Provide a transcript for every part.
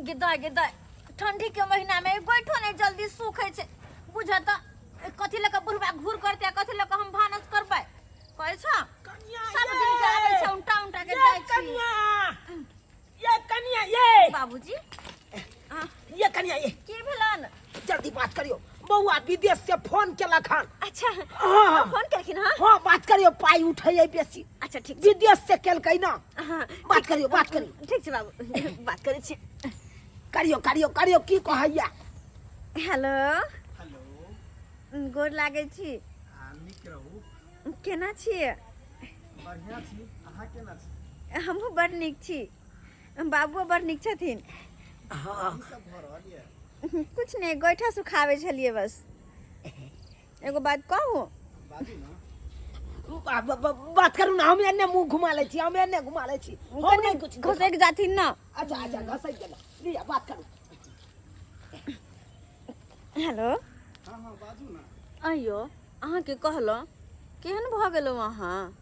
गे दाय गे दाय, ठंडी के महीना में गोइठो नहीं जल्दी सूखे छै। बुझ त कथी लऽ कऽ बुढ़बा घूर करते आ कथी लऽ कऽ हम भानस करबै कहै छ। कनिया सब दिन के आबै छै उल्टा उल्टा के ये जाइ छी। कनिया ये कनिया ये बाबूजी ये कनिया ये की भेलन? जल्दी बात करियो, बौआ विदेश से फोन केलक हन। अच्छा। हाँ। फोन केलखिन? हाँ हाँ, बात करियो, पाई उठैये बेसी। अच्छा ठीक छै। विदेश से केलकै ना। हाँ। बात करियो, बात करियो। ठीक छै बाबू, बात करै छी। करियो करियो करियो, की कहैया? हेलो। हेलो। गोर लागै छी। आ नीक रहू। केना छियै? बढ़िआँ छी, अहाँ केना छी? हमहूँ बड़ नीक छी, बाबुओ बड़ नीक छथिन। हाँ। की सब भऽ रहल यऽ? कुछ नहि, गोइठा सुखाबै छलियै बस। एगो बात कहू? बाजू ने। बात करू ना, हम एन्ने मुंह घुमा लै छी, हम एन्ने घुमा लै छी, हम नहीं कुछ देखब। घसकि जाथिन ना। अच्छा अच्छा, घसकि गेल, लिअ बात करू। हेलो। हाँ हाँ, बाजू ने। अयो अहाँके कहलहुँ, केहन भऽ गेलहुँ अहाँ?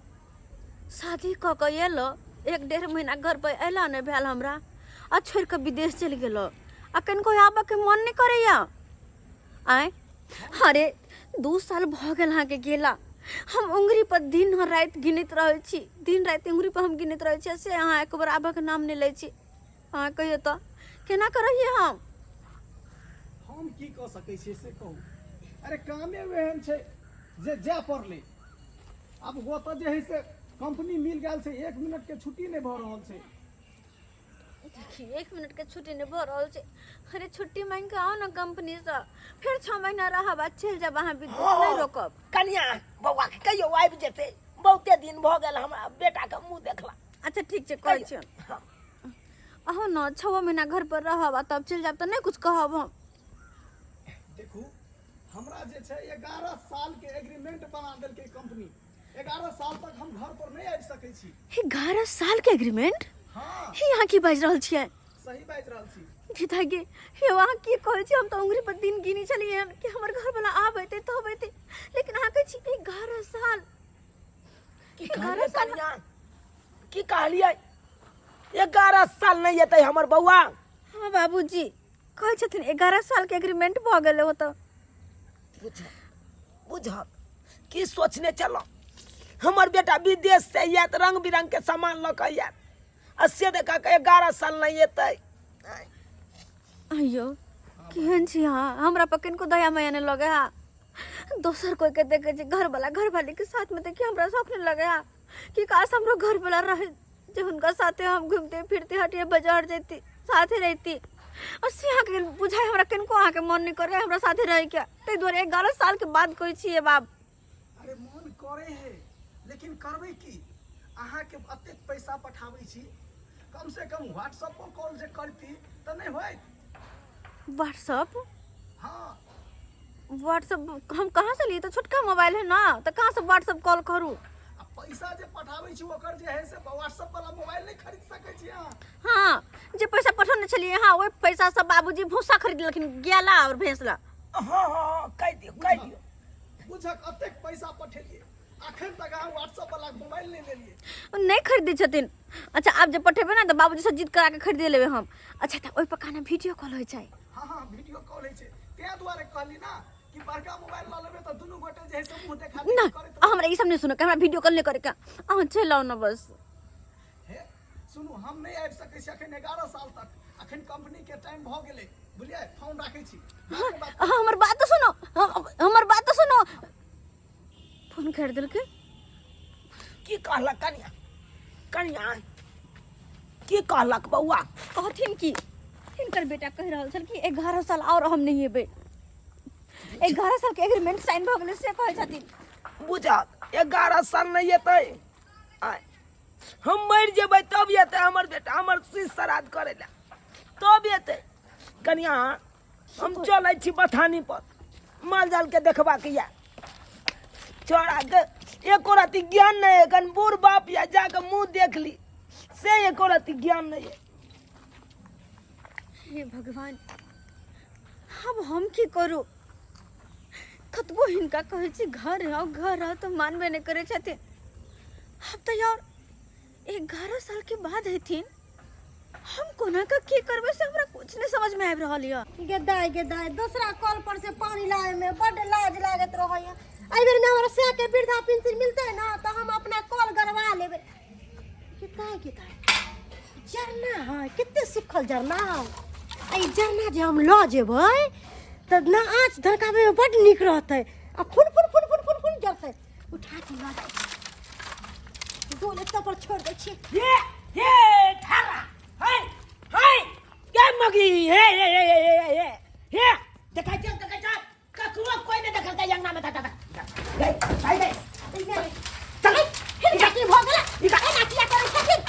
शादी कऽ कऽ एलहुँ, एक डेढ़ महीना घर पर अयला नहि भेल हमरा आ छोड़ि कऽ विदेश चलि गेलहुँ आ कनिको आबऽके मन नहि करैया। आँय, अरे 2 साल भऽ गेल अहाँके गेला, हम उंगरी पर दिन और राति गिनैत रहै छी, दिन राति उंगरी पर हम गिनैत रहै छी, से अहाँ एक बेर आबऽके नाम नहि लै छी। अहाँ कहियौ तऽ केना कऽ रहियै हम? हम की कऽ सकै छियै से कहू? अरे कामे ओहन छै जे जाय पड़लै। आब ओतऽ जे है से कंपनी मिल गेल छै, 1 मिनट के छुट्टी नहि भऽ रहल छै। देखी, 1 मिनट के छुट्टी नहि भऽ रहल छै। अरे छुट्टी मांगि कऽ आउ ने कंपनीसँ, फेर 6 महीना रहब आ चलि जायब अहाँ विदेश, नहि रोकब। कनिया, बौआ के कहियो आबि जेतै, बहुते दिन भऽ गेल हमरा बेटा के मुंह देखला। अच्छा ठीक छै, कहै छियनि। हाँ। अहूँ ने 6 महीना घर पर रहब आ तब चलि जायब तऽ नहि कुछ कहब हम। देखू, हमरा जे छै 11 साल के एग्रीमेंट बना देलकै कंपनी, 11 साल तक हम घर पर नहि आबि सकै छी। 11 साल के एग्रीमेंट? हाँ। हे अहाँ की बाजि रहल छियै? सही बाजि रहल छी। गीता गे, हे अहाँ की कहै छी? हम तऽ उंगरी पर दिन गिनी छलियै हन कि हमर घर वाला आब एतै तब एतै, लेकिन अहाँ कहै छी 11 साल। की 11 कहलियै साल? कनिया, की कहलियै? 11 साल नहि एतै हमर बौआ? हाँ बाबूजी, कहै छथिन 11 साल के एग्रीमेंट भऽ गेलै ओतऽ। बुझ बुझ की सोचने चलो, हमर बेटा विदेश से आयत, रंग बिरंग के सामान लऽ कऽ आयत, आ से देखा के 11 साल नहि एतै। अयो केहन छी अहाँ? हमरा पर किनको दया माया नहि लगे हा। दोसर कोई के देखे छी घर वाला घर वाली के साथ में देखी हमरा शौक नहीं लगे हा कि काश हमरो घर वाला रहे जे हुनका साथे हम घूमते फिरते हटिया बाजार जैती, साथे रहती। और से अहाँके बुझाइ हमरा किनको अहाँके मन नहीं करे हमरा साथे रहे के, ताहि दुआरे 11 साल के बाद कहै छियै बाप। अरे मन करे है, लेकिन करबै की? अहाँके एतेक पैसा पठाबै छी, कम से कम व्हाट्सएप पर कॉल जे करती तऽ नहि होइत? व्हाट्सएप? हाँ। व्हाट्सएप हम कहाँ से लिए? तो छोटका मोबाइल है ना, तो कहाँ से व्हाट्सएप कॉल करूँ? आ पैसा जे पठाबै छी ओकर जे है से व्हाट्सएप वाला मोबाइल नहि खरीद सकै छी अहाँ? हाँ, जे पैसा पठौने छलियै हाँ, ओहि पैसा से बाबूजी भूसा खरीद लेलखिन गेला और भैंस ला। हाँ हाँ हाँ, कहि दियौ कहि दियौ। बुझक एतेक पैसा पठेलियै, अखन तक अहाँ व्हाट्सएप वाला मोबाइल नहि लेलियै। नहि खरीदै छथिन। अच्छा आब जे पठेबै ने तऽ बाबूजी से जिद करा के खरीदे लेबै हम। अच्छा तऽ ओहि पर काना वीडियो कॉल होइ छै? हाँ हाँ, वीडियो कॉल होइ छै, ताहि दुआरे कहली ना कि बड़का मोबाइल लऽ लेबै तऽ दुनू गोटे जे है से मुँह देखा ना करैत। हमरा ई सब नहि सुनऽ के, हमरा वीडियो कॉल नहि करे के, अहाँ चलि आउ ने बस। हे सुनू, हम नहि आबि सकै छी अखन 11 साल तक, अखन कंपनी के टाइम भऽ गेलै, बुझलियै? फोन राखै छी, बादमे बात। अहाँ हमर बात तऽ सुनू, हमर बात तऽ सुनू। फोन काटि देलकै। की कहलक कनिया? कनिया की कहलक बौआ? कहथिन की, हिनकर बेटा कहि रहल छल कि 11 साल और हम नहि एबै, 11 साल के एग्रीमेंट साइन भऽ गेलै से कहै छथिन। बुझक 11 साल नहि एतै, आय हम मरि जेबै तब एतै हमर बेटा, हमर शीश श्राद्ध करै लए तब एतै। कनिया हम चलै छी बथानी पर, माल जाल के देखबाक यऽ। छोड़ा के एको रति ज्ञान नहीं है, कन बूढ़ बाप या जाके मुंह देख ली से एको रति ज्ञान नहीं है। हे भगवान, अब हम की करू? कतबो हिनका कहै छी घर आउ घर आउ तऽ मानबे नहि करै छथिन। आब तऽ यार 11 साल के बाद हेथिन, हम कोना के की करबै से हमरा कुछ नहीं समझ में आबि रहल यऽ। गे दाय, गे दाय, दोसरा कल पर से पानी लाए में बड लाज लागत रहैया। एहि बेर में हमरा से के वृद्धा पेंशन मिलते ना तो हम अपना कल गड़वा लेबै। गे दाय, गे दाय, जरना है कते सुखल जरना है। एहि जरना जे हम लऽ जेबै तऽ ना आँच धड़काबै में बड नीक रहतै आ फुन फुन फुन फुन फुन फुन जरतै। उठा के लऽ जाउ, डोल एतऽ पर छोड़ि दै छियै। हे हे ठारा हे हे के मगी हे हे हे हे हे हे हे देखै छ, देखै छ, ककरो कोइ नहि देखलकै अंगना में। ता ता गई गई गई, चल। हिनका की भऽ गेलै? एना किया करै छथिन?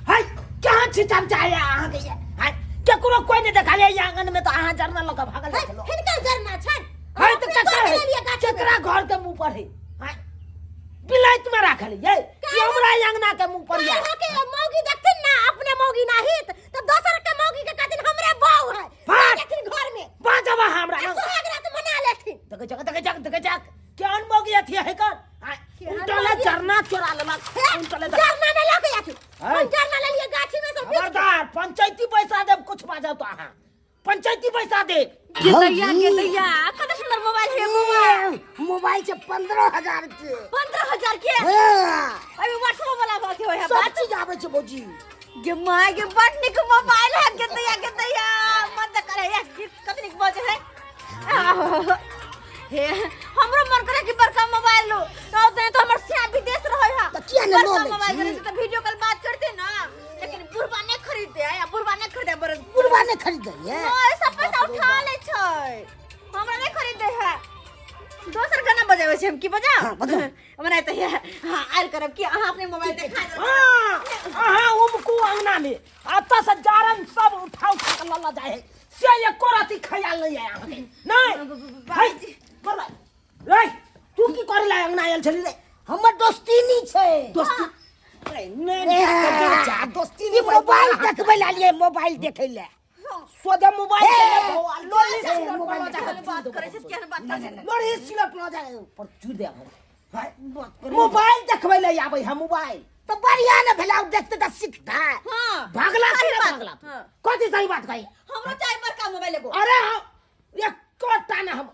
है कहाँ छी चमचा है अहाँ के? है केकरो कोइ नहि देखल है आंगन में, तो अहाँ जरना लऽ कऽ भागल जाइ छलहुँ। हिनकर जरना छनि? है तऽ अपने केकरा तोड़ि है? लेलियै गाछी में। केकरा घर के मुंह पर है? है बिलाइत में राखल ये कि हमरा अंगना के मुंह पर ये? अहाँ के मौगी देखथिन ना, अपने मौगी नाहित तऽ दोसर के मौगी के कहथिन हमरे बहू है। भाग। लेथिन घर में बाजब अहाँ हमरा आ सुहाग रात मना लेथिन। देखै छक, देखै छक, देखै छक, केहन मौगी अथी है कर केहन उल्टले मौगी? जरना चोरा लेलक। हे, उल्टले जरना नहि लऽ के जाथिन। है। हम जरना लेलियै गाछी में से बीछ के। खबरदार, पंचायती पैसा देब। कुछ बाजब तो अहाँ पंचायती पैसा देब। गे दैया, गे दैया, कते सुंदर मोबाइल है मोबाइल। मोबाइल छै 15,000 के। 15,000 के? हाँ। अभी व्हाट्सएप वाला बात होय है। सब बात चीज आबै छै भौजी। गे my गे, बड़ नीक मोबाइल है। गे दैया, गे दैया, मन त करे है गीत कते नीक बजे है। आह, हे हमरो मन करे कि बड़का मोबाइल लो। तो नहीं तो हमर सिया विदेश रहे है। तऽ किया ने लऽ बड़का लै मोबाइल छी? करे तऽ वीडियो कॉल बात करते ना, लेकिन बुढ़बा नहीं खरीदे या बुढ़बा नहीं खरीदे बरस। बुढ़बा नहि खरीदै ये? नहीं, सब पैसा उठा ले छै, हमरा नहीं खरीदे है। दोसर गाना बजाबै छै हम की बजाउ? हाँ, बजाउ। हमरा तऽ हे हाँ आयल करब कि अहाँ अपने मोबाइल देखा देब। हाँ, अहाँ उमकू अंगना में अतऽ से जारन सब उठा उठा के लऽ लऽ जाइ है, से एको रति ख्याल नहीं है अहाँके। नहीं है करबै रे, तू की करे ला अंगना आयल छली रे? हमर दोस्ती नहि छै। दोस्ती रे नहीं जा, दोस्ती ई नहीं। मोबाइल देखबै ला लिए, मोबाइल देखै ला। सोझे मोबाइल के लोरी हे, सिलट मोबाइल पर लऽ जा केहन बात करै छै, केहन बात करै छै? लोरी सिलट लऽ जा पर चूर दे हम। मोबाइल देखबै ले आबै है मोबाइल। तऽ बढ़िया ने भेलै, ओ देखतै तऽ सिखतै। हाँ। भागला सही की रे बात। भागला तू? हाँ। कथी सही बात कही? हमरो चाही बड़का मोबाइल एगो। अरे हम एकोटा ने हम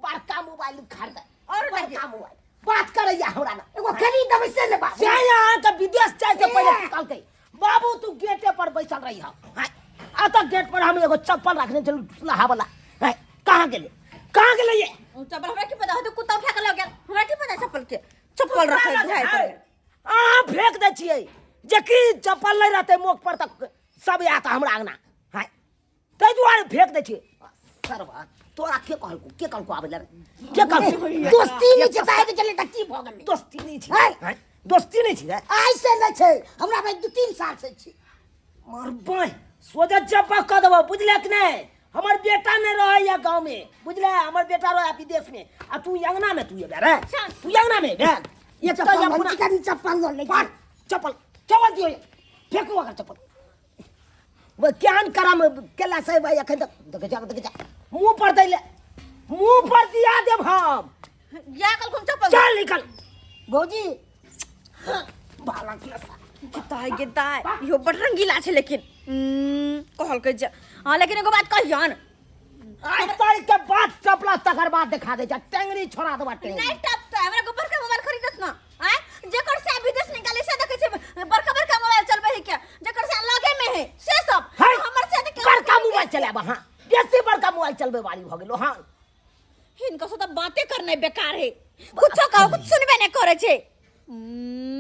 बड़का मोबाइल खरीद और बड़का मोबाइल बात करैया हमरा ना। एगो खरीद देबै से ने बाबू? से अहाँ के विदेश जाय से पहिले ए। कहलकै बाबू तू गेटे पर बैसल रही हा। आ तऽ गेट पर हम एगो चप्पल रखने छलहुँ लहा वाला हाय, कहाँ गेलै, कहाँ गेलै ये? ओ चप्पल हमरा की पता होतै, कुत्ता उठा के लऽ गेल। हमरा की पता चप्पल के चप्पल रखै बुझाइ पर। अहाँ फेंक दै छियै जे कि चप्पल नहि रहतै मोख पर तऽ सब आयत हमरा अंगना हाय, ताहि दुआरे फेंक दै छियै। सरवा तोरा के कहलको, के कहलको आबै ला रे? के कहलको? दोस्ती नहि छै तऽ आबि गेलै तऽ की भऽ गेलै? दोस्ती नहि छै। हाय। हाय, दोस्ती नहि छै रे। आइ से नहि छै, हमरा भाइ 2-3 साल से छै। मरबै सोझे चप्पा कऽ देबो, बुझले कि नहि? हमर बेटा नहि रहैया गाँव में, बुझले? हमर बेटा रहैया विदेश में आ तू अंगना में तू एबे रे, तू अंगना में एबे। एक तऽ चप्पल अपना कनि चप्पल लऽ लै छी। पाट चप्पल, चप्पल दियौ, फेंकू ओकर चप्पल। वो केहन करम केला से भाई एखन तक देखे जा, देखे जा, मुंह पर दै ले, मुंह पर दिया देब हम। या कल कुम चप्पल। चल निकल। भौजी भाला केसा गिताय गिताय, इहो बड़ रंगीला छै लेकिन कहलकै जे हाँ, लेकिन एगो बात कहियन। आइ तारीख के बाद चपला तकर बाद देखा दे जा, टेंगरी छोड़ा देबा टेंगरी। नहीं टपता, हमरा को बड़का मोबाइल खरीदत ना आय। जेकर से विदेश निकाले से देखै छै बड़का बड़का मोबाइल चलबै है के, जेकर से लगे में है से सब है, हमर से तऽ बड़का मोबाइल चलाबा। हाँ, बेसी बड़का मोबाइल चलबे वाली भऽ गेलो। हाँ, हिनका से तऽ बाते करनाइ बेकार है, कुछो कहो कुछ सुनबे नहीं करै छै।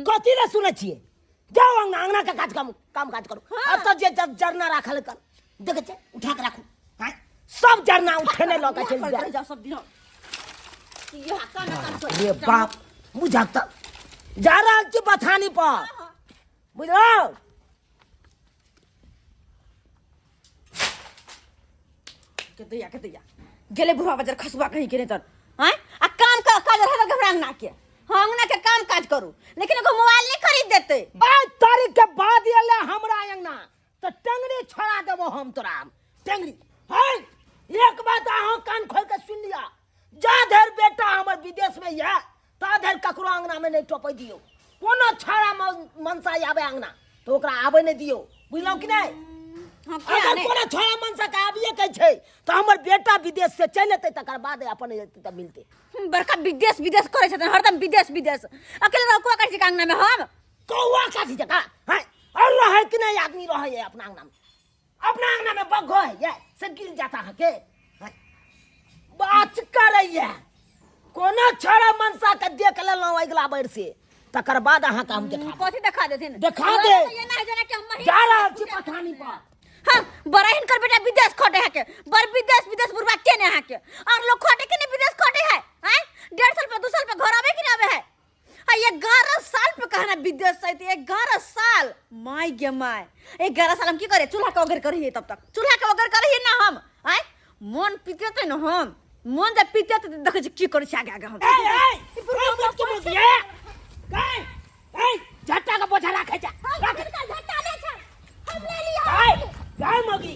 कथी ले सुनै छियै? जाओ अंगना, अंगना के काज काम काम काज करू। हाँ। अब तऽ जे जरना राखल कर देखै छै उठा के राखू। हाँ, सब जरना उठेने लऽ के चलि जाए। जाओ सब दिन यह कान कान कर। रे बाप, बुझक तऽ जा रहल छी बथानी पर, बुझलौ? के दैया, के दैया गेले बुढ़वा बाजार खसुआ कहीं के नहीं तर आय। आ काम का काज रहल हमरा अंगना के, हाँ अंगना के काम काज करू, लेकिन एगो मोबाइल नहीं खरीद देते। आइ तारीख के बाद एले हमरा अंगना तऽ टेंगरी छोड़ा देबो हम तोरा टेंगरी। है एक बात अहाँ कान खोल के सुन लिअ, जा धरि बेटा हमर विदेश में यऽ ता धरि ककरो अंगना में नहीं टपै दियौ। कोनो छाड़ा मनसा आबै अंगना तऽ ओकरा आबै नहि दियौ, बुझलहुँ कि नहि? हाँ, किया अगर नहि? कोनो छोड़ा मनसा के आबिए के छै तऽ हमर बेटा विदेश से चलि एतै तकर बाद अपन एतै तऽ मिलतै। बड़का विदेश विदेश करै छथिन हरदम, विदेश विदेश। अकेले रह कुआ करै छी अंगना में हम? कौआ काथी जकाँ हैं और रहै कि नहीं आदमी रहै है अपना अंगना में। अपना अंगना में बग्घो है ये से गिर जाता है के हैं? बात करैया कोनो छोड़ा मनसा के देख लेलहुँ अगिला बेर से तकर बाद अहाँके हम देखा कथी देखा देथिन? देखा दे। ये ना है जना कि हम महीना जा रहल छी पठानी पर। हाँ, बड़ा हिनकर बेटा विदेश खटे है के, बड़ विदेश विदेश बुढ़वा के ने है के, और लोग खटे के नहीं विदेश खटे है हैं? 1.5 साल पे 2 साल पे घर आवे कि नहीं आवे है? आ ये 11 साल पे कहना विदेश से आते, 11 साल, my गे my, 11 साल हम की करे? चूल्हा के वगैरह करिए, तब तक चूल्हा के वगैरह करिए ना हम। आय मन पीते न हम, मन जब पीते त देखै छी की करै छी आगे आगे हम। ए ए ए मत के मुगी ए ए ए झट्टा के बोझा राखे जा राख। झट्टा ले छै, हम ले लिया। गाय गाय मगी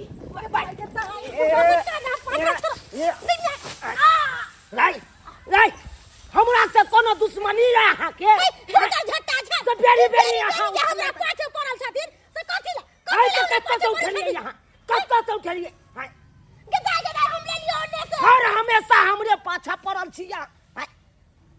राय राय, हमरा से कोनो दुश्मनी है अहाँके? हिनकर झट्टा छै। से बेरी बेरी अहाँ जे हमरा पाछे पड़ल छथिन से कथी ला? आइ तऽ कतऽ से उठलियै यहाँ, कतऽ से उठलियै? आँय, गदाय गदाय हम ले लियो ओने से। हर हमेशा हमरे पाछा पड़ल छी यहाँ। आँय,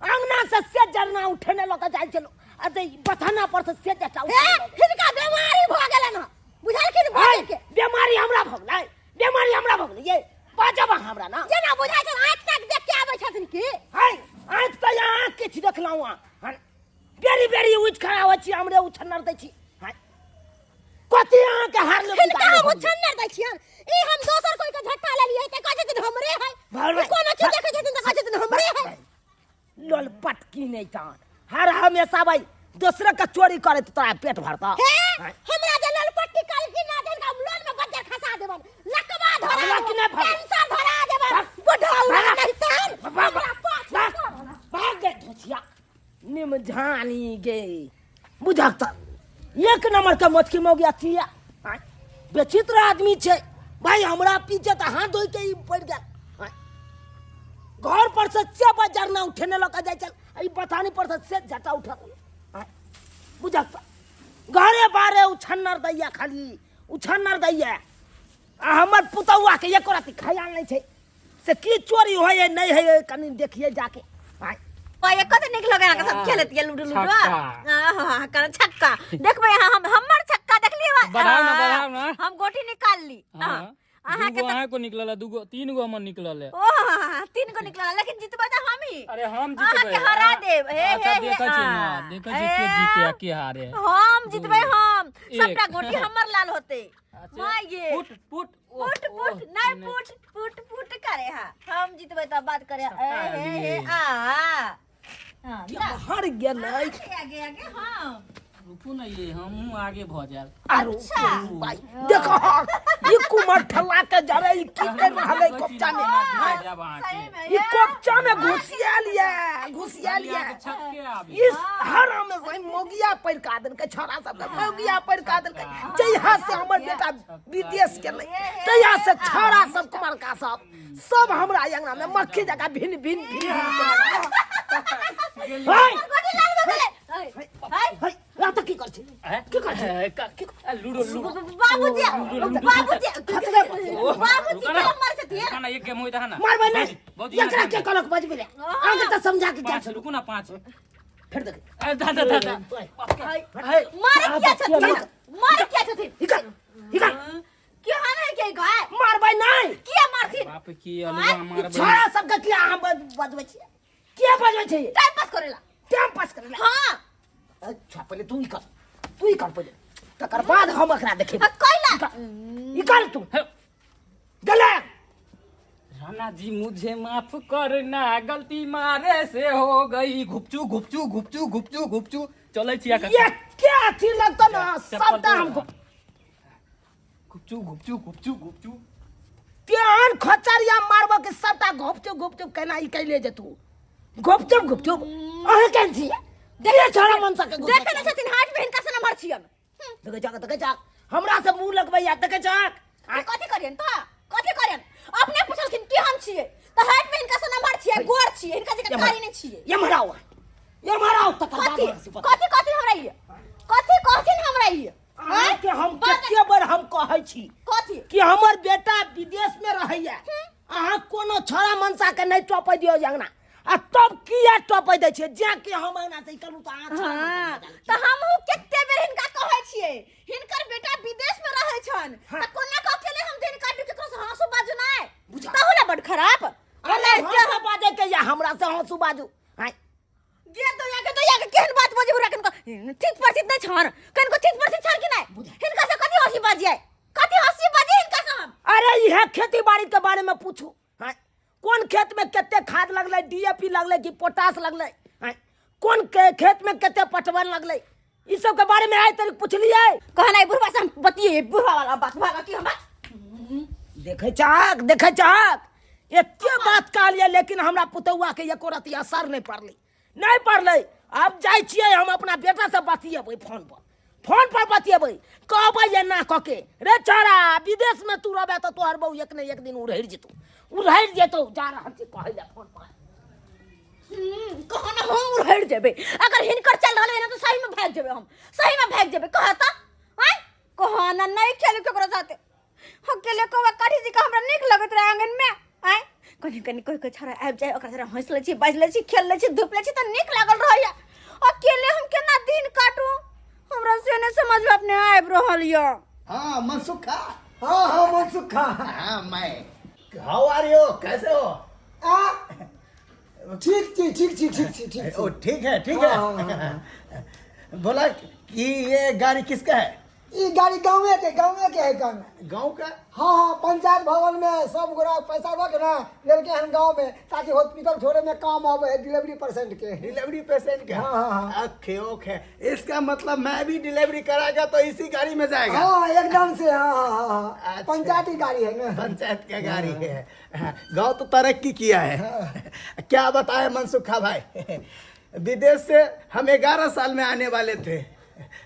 अंगना से से जरना उठेने लऽ कऽ जाइ छलहुँ आ तऽ ई बथाना पर से से जटा हे उठेने लऽ कऽ। हिनका बीमारी भऽ गेलन हँ, बुझलखिन? आँय, भऽ के बेमारी हमरा भऽ गेलै? बेमारी हमरा भऽ गेलै? ये बाजब अहाँ हमरा ना जेना बुझाइ छनि आँखि ताक देख के आबै छथिन की? हाय, आँखि तऽ यहाँ आँखि किछु देखलहुँ अहाँ। बेरी बेरी उठि खड़ा होइ छी, हमरे उछन्नर दै छी। हाय, कथी अहाँके हार लेब? हिनका हम उछन्नर दै छियनि? ई हम दोसर कोई के झट्टा लेलियै तऽ कहै छथिन हमरे है। भरबै। ई कोनो चीज देखै छथिन तऽ कहै छथिन हमरे है। लोल पटकी नहीं तान हर हमेशा भाई दोसरे के चोरी करे तो तोरा पेट भरता। हे, हमरा जे लोल पट्टी कलखिन ना देन, हम लोल में बज्जर खसा देबन, लकवा धरा भगला कि नहीं भगला? कैंसर धरा देबन। भाग। बुढ़ा भाग। नहीं तहन भाग। हमरा पाछे भाग। पड़ल। भाग गे धोसिया निमझानी गे, बुझक त एक नंबर के मोटकी मौगी अथी है। आँय, बेचित्र आदमी छै भाई, हमरा पीछे तऽ हाथ धोइ के ई पड़ि गेल। आँय, घर पर से से बाजार ना उठेने लऽ कऽ जाइ छल, आ ई बथानी पर से से झटा उठल। आँय, बुझक त घरे बारे उछन्नर दैया, खाली उछन्नर दैया, आ हमर पुतौआ के एको रत्ती ख्याल नहि छै से की चोरी होइए नहि होइए, कनि देखिए जाके। आँय, ये कते नीक लगे अहाँके सब खेलैत ये लूडो लूडो। छक्का। आहा, कारण छक्का देखबै अहाँ, हम हमर छक्का देखलियै बा? बढ़ाउ ना, बढ़ाउ ना। हम गोटी निकाल ली। हाँ, अहाँके दूगो तऽ अहाँ को निकलल है, दूगो तीन गो हमर निकलल है। ओह, तीन गो निकलल, लेकिन जीतबै तऽ हम ही। अरे हम जीतबै। अहाँके हरा देब। हे अच्छा हे हे, देखै छी ना, देखै छी के जीते आ के हारे। हम जीतबै हम। एक। सबटा गोटी हमर लाल होते। अच्छा, माय गे। पुट पुट ओह, पुट ओह, पुट नहीं, पुट पुट पुट करे। हा, हम जीतबै तब बात करे। ए हे हे आ हाँ, ला। हार गेलै। आगे आगे आगे हाँ। रुकू ने ये, हमहूँ आगे भऽ जायब। आरो भाई देखो, ई कुमार ठल्ला के जरे ई की कर रहल है कोपचा में? जायब अहाँके। सही में ई कोपचा में घुसियाल ये, घुसियाल ये। अहाँके छक्के आबी। इस हर हमेशा ई मौगिया पड़का देलकै, छोरा सबके मौगिया पड़का देलकै। जहिया से हमर बेटा विदेश गेलै तहिया से छोरा सब कुमारका सब सब हमरा अंगना में मक्खी जकाँ भिन्न भिन्न भिन्न भिन्न। हाय गोटी लाल भऽ गेलै। हाय, हाय, रात की कर छी? हैं? की कर छी? Ludo ludo. बाबूजी बाबूजी बाबूजी, रुका ना। के मार छथिन? रुका ना, एक गेम होइत है ना। मारबै नहि। भौजी, एकरा के कहलक बजबै ले? अहाँके तऽ समझा के पाँच जा। रुकू ना, पाँच। फेर देख। ए, दा दा दा दा। मारे किया छथिन? मारे किया छथिन? Haeckel Haeckel. के हाने के गाय? मारबै नहि। किया मारथिन? बाप की अलुआ मारबै। छोरा सबके किया अहाँ बजबै छियै? किया बजबै छियै? टाइम पास करेला। टाइम पास करेला? हाँ। अच्छा, पहिले तू ही कर, तू ही कर पहिले, तकर बाद हम एकरा देखेबै। हाँ, कैला? ई कर तू। हे, गेलै। राणा जी मुझे माफ करना, गलती मारे से हो गई। घुपचू घुपचू घुपचू घुपचू घुपचू चलै छी। ये क्या अथी लगतो ना चप्पल सबटा तोड़। हमको घुपचू घुपचू घुपचू घुपचू। तेहन खचरिया मारबो कि सबटा घोपचुप घोपचुप केना ई कैले जेतू घोपचुप घोपचुप। अहाँ केहन छी? देखे छोड़ा मन सके देखे नै छथिन, हाथ में हिनका से नम्बर छियन। देखे जाक, देखे जाक, हमरा से मुंह लगबैया, देखे जाक। कथी करियन त? कथी करियन? अपने पुछलखिन की हम छियै तऽ हाथ में हिनका से नम्बर छियै, गोर छियै, हिनका जकाँ कारी नहि छियै। एम्हर आउ, एम्हर आउ, तकर बाद कथी हमरा से बता। कथी कथी हमरा ई कथी कहथिन हमरा ई? अहाँके हम कते बेर हम कहै छी। कथी? हमर बेटा विदेश में रहैया, अहाँ कोनो छड़ा मनसा के नहीं टपै दियौ अंगना। आ तब किया टपै दै छियै? जे कि हम अंगना से निकलू तऽ अहाँ छड़ा मनसा हाँ, बजा लै तऽ हमहूँ कते बेर हिनका कहै छियै, हिनकर बेटा विदेश में रहै छन, तऽ कोना कऽ अकेले हम दिन काटू, केकरो से हंसू बाजू नहि, तहू ला बड खराब। अरे हंसू बाजै के या हमरा से हंसू बाजू? आँय गे तो या के तो या के केहन बात बजे हमरा कनको ठीक परिचित नहीं छन, कनको ठीक परिचित छन कि नहीं? हिनका से कथी हंसी बाजिए, कथी हंसी बाजिए हिनका से हम? अरे इहे खेती बाड़ी के बारे में पूछू, हाँ कोन खेत में कते खाद लगलै, डीएपी लगलै कि पोटास लगलै, हाँ कोन के खेत में कते पटवन लगलै, ई सब के बारे में आइ तक पूछलियै? कहना बुढ़वा से हम बतिए, बुढ़वा वाला बात भागा की हमरा देखै चाहक, देखै चाहक एते बात कहलियै, लेकिन हमरा पुतौआ के एको रति असर नहीं पड़लै, नहीं पड़लै। आब जाइ छियै हम अपना बेटा से बतियेबै, फोन पर, फोन पर बतियेबै, कहबै एना कऽ के, रे छोरा विदेश में तू रहबे तऽ तोहर बहू एक ने एक दिन उड़हरि जेतौ, उड़हरि जेतौ। जा रहल छी कहै लए फोन पर। कहना हम उड़हरि जेबै अगर हिनकर चल रहलै ना, तऽ सही में भागि जेबै हम, सही में भागि जेबै। कह तऽ आँय, कहना नहीं खेलू केकरो साथे, अकेले कौआ काठी जी का हमरा नीक लगैत रहे आंगन में। आँय कनी कनी कोई कोई छोरा आबि जाय, ओकरा साथे हँसि लै छी, बाजि लै छी, खेल लै छी, धूप लै छी, तऽ नीक लागल रहैया। अकेले हम केना दिन काटू, हमरा से नहीं समझ में अपने आबि रहल यऽ। हाँ मनसुखा। हाँ हाँ मनसुखा। हाँ मैं, हाउ आर you, कैसे हो? आ, ठीक छी, ठीक छी, ठीक छी, ठीक ओ छी। ठीक है, ठीक हाँ, है। हाँ, बोला कि ये गाड़ी किसका है? ई गाड़ी गाँवे के, गाँवे के है गाँव। गाँव का? हाँ हाँ, पंचायत भवन में सब गोरा पैसा रख ना लेलके हन गाँव में, ताकि हॉस्पिटल छोड़े में काम आवे है डिलीवरी पेशेंट के। डिलीवरी पेशेंट के? हाँ, हाँ, हाँ। ओके ओके, इसका मतलब मैं भी डिलीवरी कराएगा तो इसी गाड़ी में जाएगा? हाँ एकदम से, हाँ, हाँ, हाँ, हाँ। अच्छा। पंचायती गाड़ी है ना। पंचायत का गाड़ी है। गाँव तो तरक्की किया है। क्या बताए मनसुखा भाई, विदेश से हम 11 साल में आने वाले थे,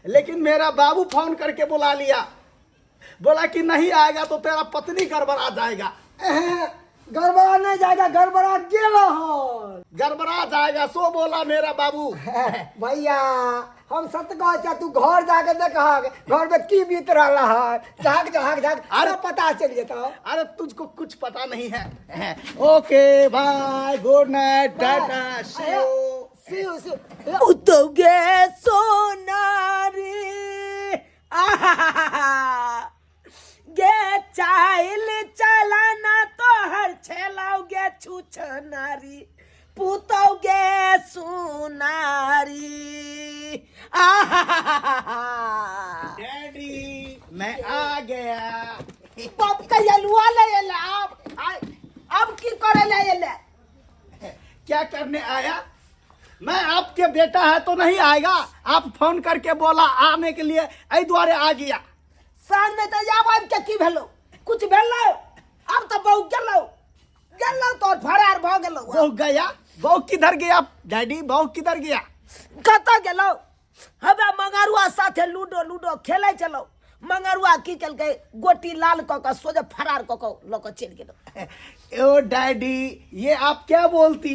लेकिन मेरा बाबू फोन करके बुला लिया, बोला कि नहीं आएगा तो तेरा पत्नी गड़बड़ा जाएगा। गड़बड़ा नहीं जाएगा, गड़बड़ा गेलो हन। गड़बड़ा जाएगा सो बोला मेरा बाबू। भैया हम सत्य कहै छियै, तू घर जाके देखहक घर में की बीत रहल है, झाक झाक झाक अरे सब पता चलि जेतौ। अरे तुझको कुछ पता नहीं है। Okay bye, good night, tata, see you. See you, see you. उतो गे सोनारी, आहा गे चाइल चलाना तोहर छेलाउ गे छुछनारी, पुतौ गे सुनारी, आहा। डैडी मैं आ गया। बाप के अलुआ ले एला, अब अब की करे ले एले? क्या करने आया? मैं आपके बेटा है तो नहीं आएगा, आप फोन करके बोला आने के लिए, ऐ द्वारे आ गया। साँझ में तो आब आबि के की भेलो? कुछ भेलो? अब तो बहु गेलो, गेलो तो फरार भ गेलो। बहु गया? बहु किधर गया डैडी, बहु किधर गया? कतऽ गेलो? हबे मंगरुआ साथे लूडो लूडो खेलै छलौ, मंगरुआ की केलकै, गोटी लाल कऽ कऽ सोझे फरार कऽ कऽ लऽ कऽ चलि गेलो। ओ डैडी ये आप क्या बोलती?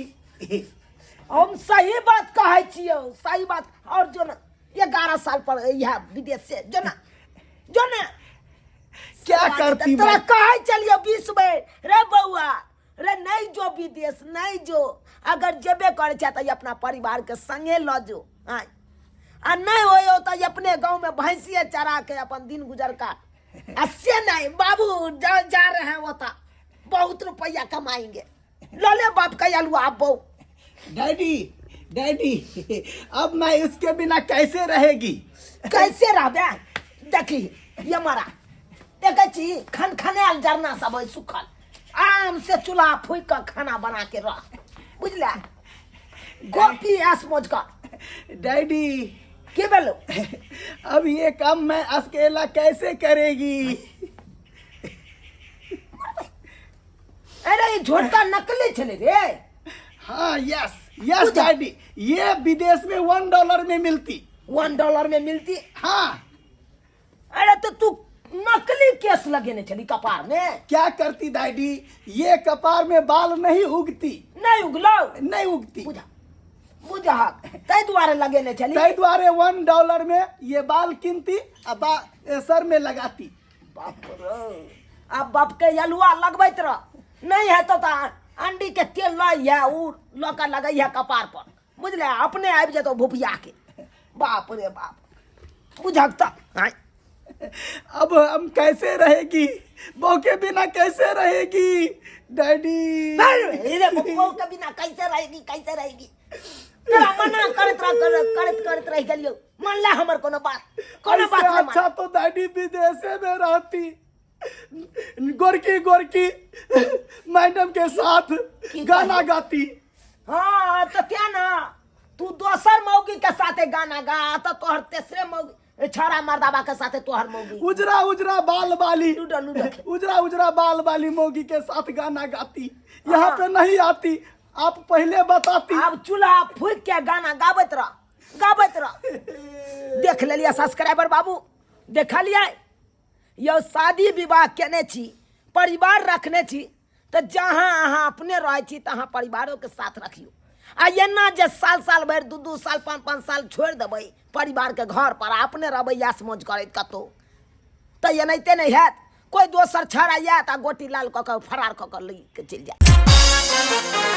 हम सही बात कहै छियौ, सही बात। और जो ना 11 साल पर इएह विदेश से जो ना, जो ना क्या करती तोरा मैं? कहै चलियो 20 बेर, रे बौआ रे नहीं जो विदेश नहीं जो, अगर जेबे करै छै तऽ अपना परिवार के संगे लऽ जो, आँय। आ नहीं होयो तऽ अपने गाँव में भैंसिए चरा के अपन दिन गुजर का। आ से नहीं बाबू जा, जा रहे हैं वो तो बहुत रुपया कमाएंगे, लले बाप का अलुआ बहू। डैडी डैडी अब मैं इसके बिना कैसे रहेगी? कैसे रहबे? देखी ये मारा देखै छी खनखनायल जरना सब है सुखल, आराम से चूल्हा फूक के खाना बना के रह, बुझले? गोपी ऐस मौज कर। डैडी की भेलो? अब ये काम मैं अकेला कैसे करेगी? अरे ये झोटका नकली छले रे। हाँ यस यस डैडी, ये विदेश में $1 में मिलती। $1 में मिलती? हाँ। अरे तो तू नकली केस लगेने छली कपार में। क्या करती डैडी, ये कपार में बाल नहीं उगती। नहीं उगलो? नहीं उगती। बुझा बुझा तै दुआरे लगेने छली। तै दुआरे $1 में ये बाल किनती और सर में लगाती। बाप रे, आ बाप के अलुआ लगबैत रह नहीं हेतौ तऽ अंडी के तेल लऽ अइहे उ लऽ कऽ लगैहे कपार पर बुझले अपने आबि जेतौ भुपिया के बाप रे बाप बुझक तऽ आँय अब हम कैसे रहेगी बहू के बिना कैसे रहेगी डैडी अरे बहू के बिना कैसे रहेगी कैसे रहेगी तोरा मना करैत रह करैत करैत रहि गेलियौ मानला हमर कोनो बात कोनो बात इससे नहि अच्छा तो डैडी विदेशे में रहती गोरकी गोरकी मैडम के साथ गाना गाती हाँ तऽ तें ने तू दोसर मौगी के साथे गाना गा तऽ तोहर तेसरे मौगी छौड़ा मर्दाबा के साथे तोहर मौगी उजरा उजरा बाल वाली लूडो लूडो खेल। उजरा उजरा बाल वाली मौगी के साथ गाना गाती यहाँ पे नहीं आती आप पहले बताती आब चूल्हा फूक के गाना गाबैत रह गाबैत रह देख लेलियै सब्सक्राइबर बाबू देखलियै यौ शादी विवाह केने छी परिवार रखने छी तऽ जहाँ अहाँ अपने रहै छी तहाँ परिवारोके साथ रखियौ आ एना जे साल साल भरि दू दू साल पाँच पाँच साल छोड़ि देबै परिवारके घर पर आ अपने रहबै यास मौज करैत कतहु तऽ एनाहिते नहि हैत कोइ दोसर छड़ा आयत आ गोटी लाल कऽ कऽ फरार कऽ कऽ लऽ कऽ चलि जायत।